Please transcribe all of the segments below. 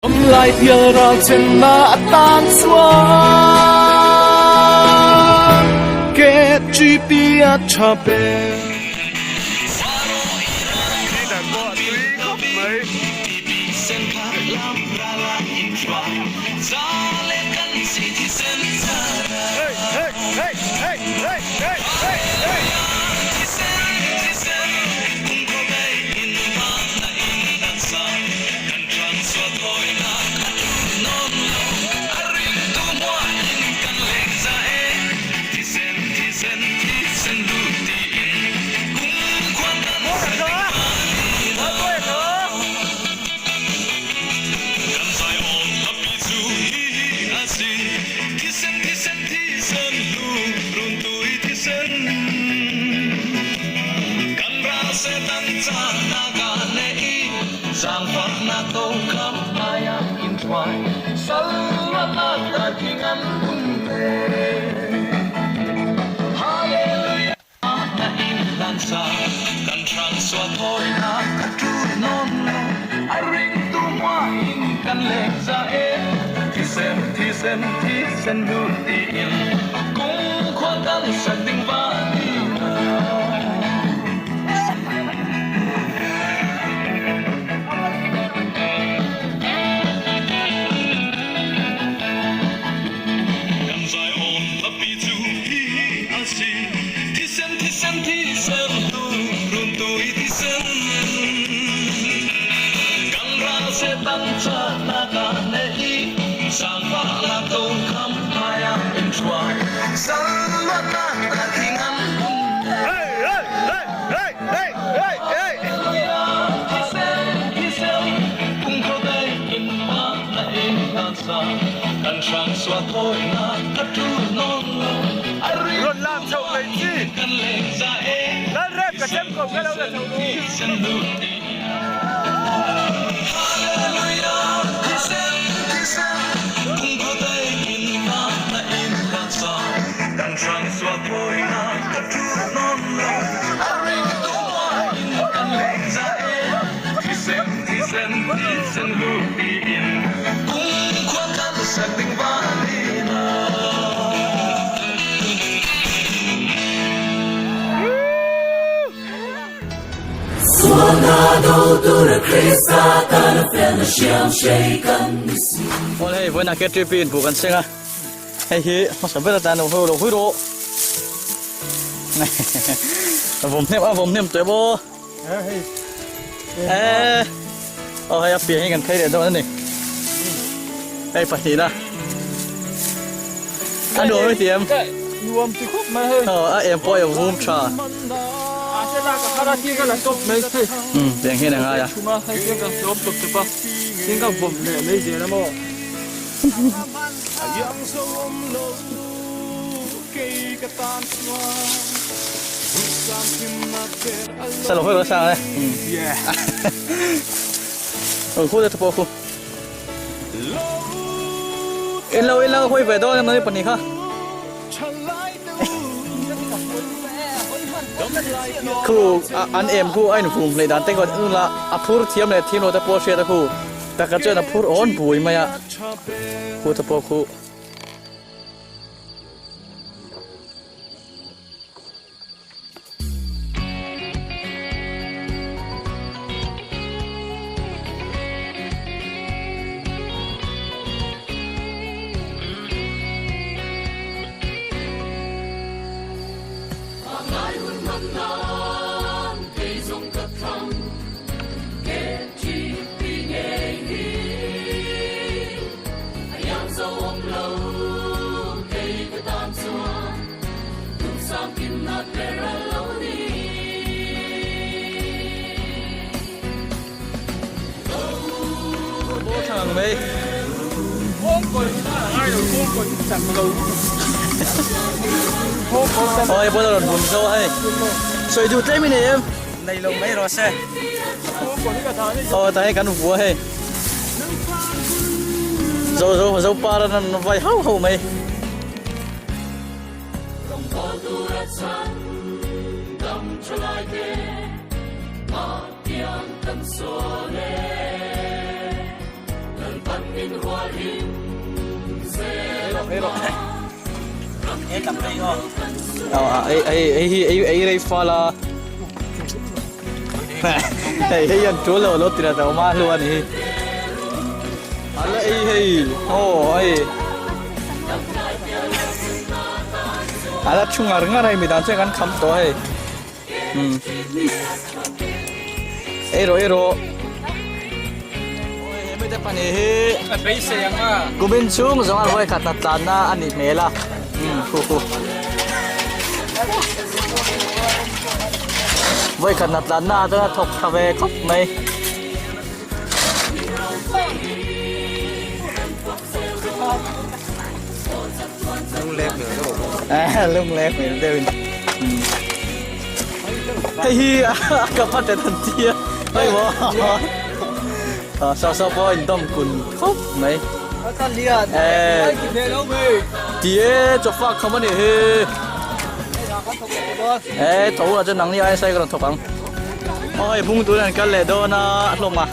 Lai pialral chenna atan chuan KGP a tha ber. Aw hei vawiinah KTP in buh kan seng a hei hi hmasa ber atan lo hawi lo hawi rawh a vawm hnem a vawm hnem tawh maw eh aw hei a pian hi kan phei leh dawn a ni hei pahnihna a nuam i ti em nuam ti khawp mai hei aw a em pawh a vum tha a se lak a har a tir ka la tawp mai hei tiang hian a ngai a chhum a hei tiang kan sawm tawp tawp a tiang ka vawm leh mai zel a maw Sa lo hawi lo sang e Ôi khu đây thua khu In lo in lo hawi ve dawn em ni pahnih kha Khu an em khu a in vum hlei dan te kawt un la a phur thiam leh thiam lo te pawh hriat a khu taka chuan a phur awn bui mai a khu te pawh khu. Ôi bố rồi buồn sâu hay soi du tlem in em Nei lo mai rawh se. Aw ta hei kan vua hei. Zo zo zo par an vai hau hau mai. Hei hi ei rei fal a hei hei an tul lo lo ti la tawh ma hlu a ni hi a la ei hei aw hei a la thu ngar ngar hei midang chuan kan kham tawh hei umm ei rawh ei rawh hemi te pahnih hi kumin chhung zawng a vawikhat hna tlanna a nih hmel a umm khu khu vawikhat hna tlanna ah chuan a thawk tha ve khawp mai. Lungleng hmel deuhin hei hi a ka te an tia hei maw saw saw pawh a indawm kun khawp mai ti e chawfak kham a nih hi e tho ah chuan nangni aia sai ka rawn thawk ang aw hei bung turin an kal leh dawn a hlawm a.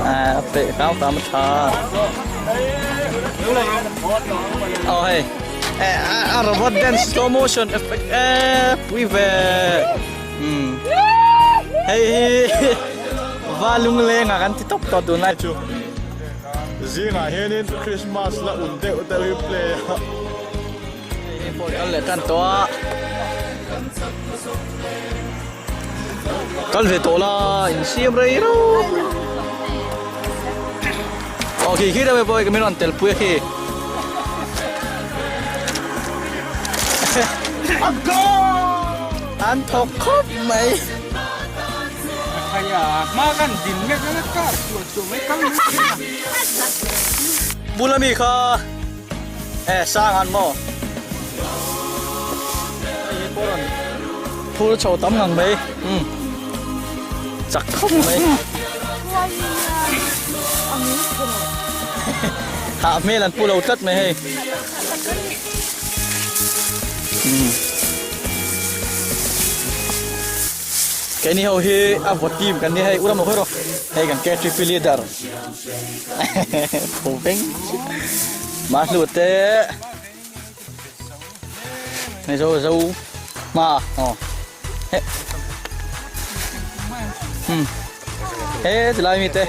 A peh kau tam a tha aw hei a robot dance slow motion effect e pui ve um hei hi va lungleng ah kan ti tawp tawh tunlai chu zingah hianin Christmas la un deuh deuh hi play a. Hei pawh kal leh tan tawh a. Kal ve tawh la insiam rei reuh. Aw khi khi deuh pawh min rawn tel pui a khi. An thawk khawp mai. Bula mi kha. E sang an maw hei hi pawh rawn phur chho tam ngang mai umm chak khawp mai hah hmel an pu lo tlat mai hei umm keini ho hi a vaw team kan ni hei ura maw hawi rawh hei kan KTP leader. Tho veng Mahlu te Hei zo zo hma aw he hmm he tilai mi te.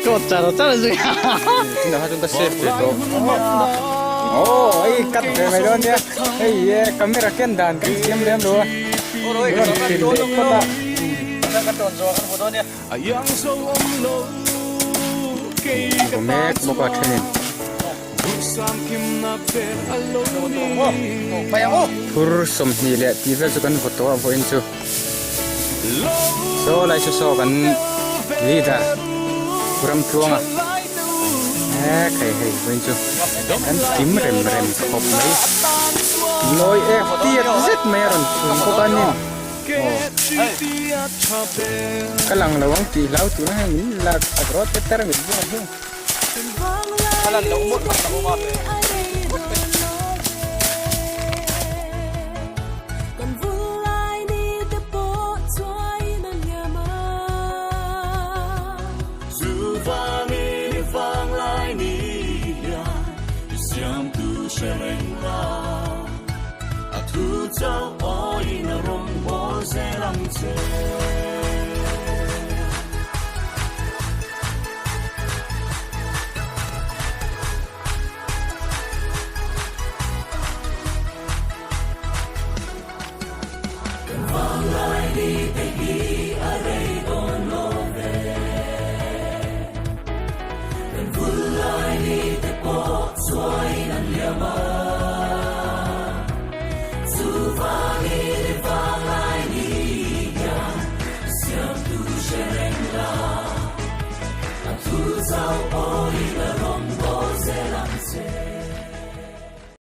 Chawt char char zui Tuna kha chuan ka save ve tawh. Aw hei cut ve mai dawn nia. Hei camera ken dan kan siam lem lo a. Rawn thin leh phawt a. A mek bawk a thenin. Phur 20 leh tih vel chu kan vaw tawh a vawiin chu. Saw lai chu saw kan leader Ramtluanga e khai hei vawiin chu kan kim rem rem khawp mai. Lawi ek tiat zet mai a rawn chhum bawk a ni. Ka lang lo ang tih hlau tuna hei min lak tak rawt te tarmit bulah hian.